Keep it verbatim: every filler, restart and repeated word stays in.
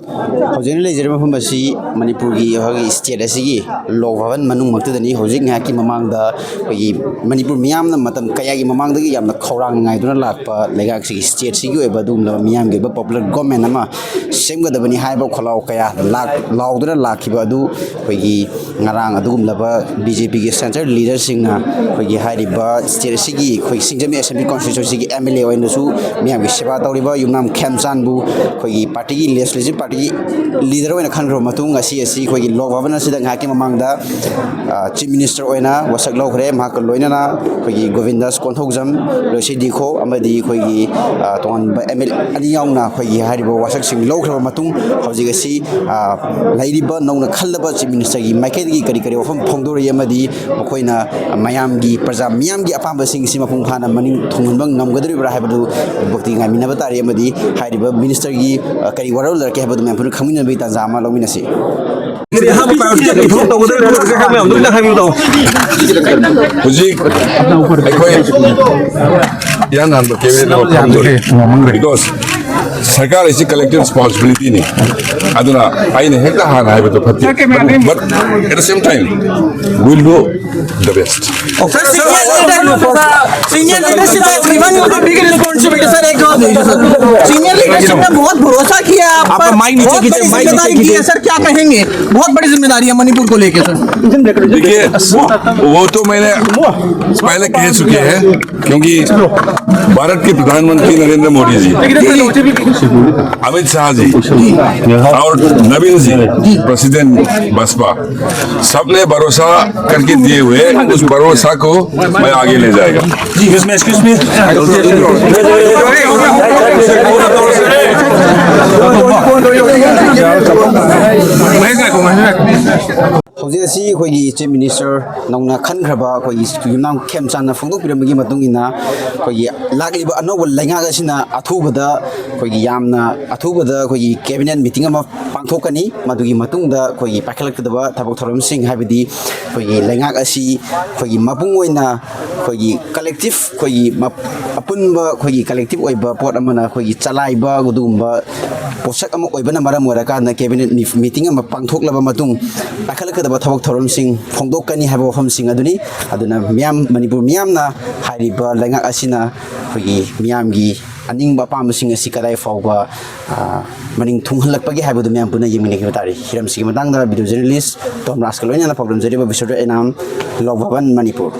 ꯍꯧꯖꯤꯛ ꯑꯩꯅ ꯂꯩꯖꯔꯤꯕ ꯃꯐꯝ ꯑꯁꯤ ꯃꯅꯤꯄꯨꯔꯒꯤ ꯑꯩꯈꯣꯏꯒꯤ ꯁ꯭ꯇꯦꯠ ꯑꯁꯤꯒꯤ ꯂꯣꯛ ꯚꯕꯟ ꯃꯅꯨꯡꯃꯛꯇꯗꯅꯤ꯫ ꯍꯧꯖꯤꯛ ꯉꯥꯏꯍꯥꯛꯀꯤ ꯃꯃꯥꯡꯗ ꯑꯩꯈꯣꯏꯒꯤ ꯃꯅꯤꯄꯨꯔ ꯃꯤꯌꯥꯝꯅ ꯃꯇꯝ ꯀꯌꯥꯒꯤ ꯃꯃꯥꯡꯗꯒꯤ ꯌꯥꯝꯅ ꯈꯧꯔꯥꯡꯅ ꯉꯥꯏꯗꯨꯅ ꯂꯥꯛꯄ ꯂꯩꯉꯥꯛꯁꯤꯒꯤ ꯁ꯭ꯇꯦꯠꯁꯤꯒꯤ ꯑꯣꯏꯕ ꯑꯗꯨꯒꯨꯝꯂꯕ ꯃꯤꯌꯥꯝꯒꯤ ꯑꯣꯏꯕ ꯄꯣꯄꯨꯂꯔ ꯒꯣꯔꯃꯦꯟ ꯑꯃ ꯁꯦꯝꯒꯗꯕꯅꯤ ꯍꯥꯏꯕ ꯈꯣꯜꯂꯥꯎ ꯀꯌꯥ ꯂꯥꯛ-, ꯂꯥꯎꯗꯨꯅ ꯂꯥꯛꯈꯤꯕ ꯑꯗꯨ ꯑꯩꯈꯣꯏꯒꯤ ꯉꯔꯥꯡ ꯑꯗꯨꯒꯨꯝꯂꯕ ꯕꯤ ꯖꯦ ꯄꯤꯒꯤ ꯁꯦꯟꯇ꯭ꯔꯦꯜ ꯂꯤꯗꯔꯁꯤꯡꯅ ꯑꯩꯈꯣꯏꯒꯤ ꯍꯥꯏꯔꯤꯕ ꯁ꯭ꯇꯦꯠ ꯑꯁꯤꯒꯤ ꯑꯩꯈꯣꯏ ꯁꯤꯡꯖꯃꯩ ꯑꯦꯁꯦꯝꯕ꯭ꯂꯤ ꯀꯣꯟꯁꯇꯤꯇ꯭ꯌꯨꯟꯁꯤꯒꯤ ꯑꯦꯝ ꯑꯦꯜ ꯑꯦ ꯑꯣꯏꯅꯁꯨ ꯃꯤꯌꯥꯝꯒꯤ ꯁꯦꯕꯥ ꯇꯧꯔꯤꯕ ꯌꯨꯝꯅꯥꯝ ꯈꯦꯝꯆꯥꯟꯕꯨ ꯑꯩꯈꯣꯏꯒꯤ ꯄꯥꯔꯇꯤꯒꯤ ꯂꯦꯖꯤꯁꯂꯦꯇꯤꯚ ꯄꯥꯔꯇꯤꯒꯤ ꯂꯤꯗꯔ ꯑꯣꯏꯅ ꯈꯟꯈ꯭ꯔꯕ ꯃꯇꯨꯡ, ꯉꯁꯤ ꯑꯁꯤ ꯑꯩꯈꯣꯏꯒꯤ ꯂꯣꯛ ꯚꯕꯟ ꯑꯁꯤꯗ ꯉꯥꯏꯍꯥꯛꯀꯤ ꯃꯃꯥꯡꯗ ꯆꯤꯐ ꯃꯤꯅꯤꯁꯇꯔ ꯑꯣꯏꯅ ꯋꯥꯁꯛ ꯂꯧꯈ꯭ꯔꯦ꯫ ꯃꯍꯥꯛꯀ ꯂꯣꯏꯅꯅ ꯑꯩꯈꯣꯏꯒꯤ ꯒꯣꯕꯤꯟꯗꯥꯁ ꯀꯣꯟꯊꯧꯖꯝ, ꯂꯣꯏꯁꯤ ꯗꯤꯈꯣ ꯑꯃꯗꯤ ꯑꯩꯈꯣꯏꯒꯤ, ꯑ, ꯇꯣꯉꯥꯟꯕ ꯑꯦꯝ ꯑꯦꯜ ꯑꯦ ꯑꯅꯤ ꯌꯥꯎꯅ ꯑꯩꯈꯣꯏꯒꯤ ꯍꯥꯏꯔꯤꯕ ꯋꯥꯁꯛꯁꯤꯡ ꯂꯧꯈ꯭ꯔꯕ ꯃꯇꯨꯡ, ꯍꯧꯖꯤꯛ ꯑꯁꯤ, ꯑ, ꯂꯩꯔꯤꯕ ꯅꯧꯅ ꯈꯜꯂꯕ ꯆꯤꯐ ꯃꯤꯅꯤꯁꯇꯔꯒꯤ ꯃꯥꯏꯀꯩꯗꯒꯤ ꯀꯔꯤ ꯀꯔꯤ ꯋꯥꯐꯝ ꯐꯣꯡꯗꯣꯔꯛꯏ ꯑꯃꯗꯤ ꯃꯈꯣꯏꯅ ꯃꯌꯥꯝꯒꯤ, ꯄ꯭ꯔꯖꯥ ꯃꯤꯌꯥꯝꯒꯤ ꯑꯄꯥꯝꯕꯁꯤꯡꯁꯤ ꯃꯄꯨꯡ ꯐꯥꯅ ꯃꯅꯤꯡ ꯊꯨꯡꯍꯟꯕ ꯉꯝꯒꯗꯧꯔꯤꯕ꯭ꯔꯥ ꯍꯥꯏꯕꯗꯨ ꯚꯣꯠꯇꯤ ꯉꯥꯏꯃꯤꯟꯅꯕ ꯇꯥꯔꯦ꯫ ꯑꯃꯗꯤ ꯍꯥꯏꯔꯤꯕ ꯃꯤꯅꯤꯁꯇꯔꯒꯤ, ꯑ, ꯀꯔꯤ ꯋꯥꯔꯣꯜ ꯂꯩꯔꯛꯀꯦ ꯍꯥꯏꯕꯗꯨ ꯃꯌꯥꯝ ꯄꯨꯟꯅ ꯈꯪꯃꯤꯟꯅꯕꯒꯤ ꯇꯥꯟꯖꯥ ꯑꯃ ꯂꯧꯃꯤꯟꯅꯁꯤ꯫ ꯍꯧꯖꯤꯛ ꯑꯩꯈꯣꯏ ꯏꯍꯥꯟ ꯍꯥꯟꯕ ꯀꯦꯕꯤꯅꯦꯠ ꯑꯃ ꯐꯝꯗꯣꯔꯤ꯫ Because ꯁꯔꯀꯥꯔ ꯑꯁꯤ ꯀꯂꯦꯛꯇꯤꯚ ꯔꯦꯁꯄꯣꯟꯁꯤꯕꯤꯂꯤꯇꯤꯅꯤ꯫ ꯑꯗꯨꯅ ꯑꯩꯅ ꯍꯦꯛꯇ ꯍꯥꯟꯅ ꯍꯥꯏꯕꯗꯣ ꯐꯠꯇꯦ꯫ But at the same time, we'll do the best. Sir, senior leadership has given you the big responsibility, sir. एक जवाब दीजिए, sir. Senior leadership ने बहुत भरोसा किया आप पर। आपका माइक नीचे बहुत कीजिए, बड़ी माइक नीचे जिम्मेदारी दी कीजिए। है, सर, क्या कहेंगे? बहुत बड़ी जिम्मेदारी है मणिपुर को लेके, सर। देखिए, वो तो मैंने पहले कह चुके हैं, क्योंकि भारत के प्रधानमंत्री नरेंद्र मोदी जी, अमित शाह जी और नवीन जी, प्रेसिडेंट बसपा, सबने भरोसा करके दिए हुए, उस भरोसा को मैं आगे ले जाएगा। जी, इसमें, excuse me। ꯍꯧꯖꯤꯛ ꯉꯁꯤ ꯑꯩꯈꯣꯏꯒꯤ Chief Minister ꯅꯧꯅ ꯈꯟꯈ꯭ꯔꯕ ꯑꯩꯈꯣꯏꯒꯤ ꯌꯨꯝꯅꯥꯝ ꯈꯦꯝꯆꯥꯟꯅ ꯐꯣꯡꯗꯣꯛꯄꯤꯔꯝꯕꯒꯤ ꯃꯇꯨꯡ ꯏꯟꯅ, ꯑꯩꯈꯣꯏꯒꯤ ꯂꯥꯛꯂꯤꯕ ꯑꯅꯧꯕ ꯂꯩꯉꯥꯛ ꯑꯁꯤꯅ ꯑꯊꯨꯕꯗ ꯑꯩꯈꯣꯏꯒꯤ ꯌꯥꯝꯅ ꯑꯊꯨꯕꯗ ꯑꯩꯈꯣꯏꯒꯤ cabinet meeting ꯑꯃ ꯄꯥꯡꯊꯣꯛꯀꯅꯤ꯫ ꯃꯗꯨꯒꯤ ꯃꯇꯨꯡꯗ ꯑꯩꯈꯣꯏꯒꯤ ꯄꯥꯏꯈꯠꯂꯛꯀꯗꯕ ꯊꯕꯛ ꯊꯧꯔꯝꯁꯤꯡ, ꯍꯥꯏꯕꯗꯤ ꯑꯩꯈꯣꯏꯒꯤ ꯂꯩꯉꯥꯛ ꯑꯁꯤ ꯑꯩꯈꯣꯏꯒꯤ ꯃꯄꯨꯡ ꯑꯣꯏꯅ ꯑꯩꯈꯣꯏꯒꯤ collective, ꯑꯩꯈꯣꯏꯒꯤ ꯃꯞ-, ꯑꯄꯨꯟꯕ ꯑꯩꯈꯣꯏꯒꯤ collective ꯑꯣꯏꯕ ꯄꯣꯠ ꯑꯃꯅ ꯑꯩꯈꯣꯏꯒꯤ ꯆꯂꯥꯏꯕ ꯑꯗꯨꯒꯨꯝꯕ ꯄꯣꯠꯁꯛ ꯑꯃ ꯑꯣꯏꯕꯅ ꯃꯔꯝ ꯑꯣꯏꯔꯀꯥꯟꯗ cabinet meeting ꯑꯃ ꯄꯥꯡꯊꯣꯛꯂꯕ ꯃꯇꯨꯡ ꯄꯥꯏꯈꯠꯂꯛꯀꯗꯕ ꯊꯕꯛ ꯊꯧꯔꯝꯁꯤꯡ ꯐꯣꯡꯗꯣꯛꯀꯅꯤ ꯍꯥꯏꯕ ꯋꯥꯐꯝꯁꯤꯡ ꯑꯗꯨꯅꯤ꯫ ꯑꯗꯨꯅ ꯃꯤꯌꯥꯝ, ꯃꯅꯤꯄꯨꯔ ꯃꯤꯌꯥꯝꯅ ꯍꯥꯏꯔꯤꯕ ꯂꯩꯉꯥꯛ ꯑꯁꯤꯅ ꯑꯩꯈꯣꯏꯒꯤ ꯃꯤꯌꯥꯝꯒꯤ ꯑꯅꯤꯡꯕ ꯑꯄꯥꯝꯕꯁꯤꯡ ꯑꯁꯤ ꯀꯗꯥꯏ ꯐꯥꯎꯕ, ꯑ, ꯃꯅꯤꯡ ꯊꯨꯡꯍꯜꯂꯛꯄꯒꯦ ꯍꯥꯏꯕꯗꯨ ꯃꯌꯥꯝ ꯄꯨꯟꯅ ꯌꯦꯡꯃꯤꯟꯅꯈꯤꯕ ꯇꯥꯔꯦ꯫ ꯍꯤꯔꯝꯁꯤꯒꯤ ꯃꯇꯥꯡꯗ video journalist ꯇꯣꯝꯔꯥꯖꯀ ꯂꯣꯏꯅꯅ ꯄꯥꯎꯗꯝꯖꯔꯤꯕ ꯕꯤꯁ꯭ꯋꯗꯠ ꯏꯅꯥꯝ, ꯂꯣꯛ ꯚꯕꯟ, ꯃꯅꯤꯄꯨꯔ꯫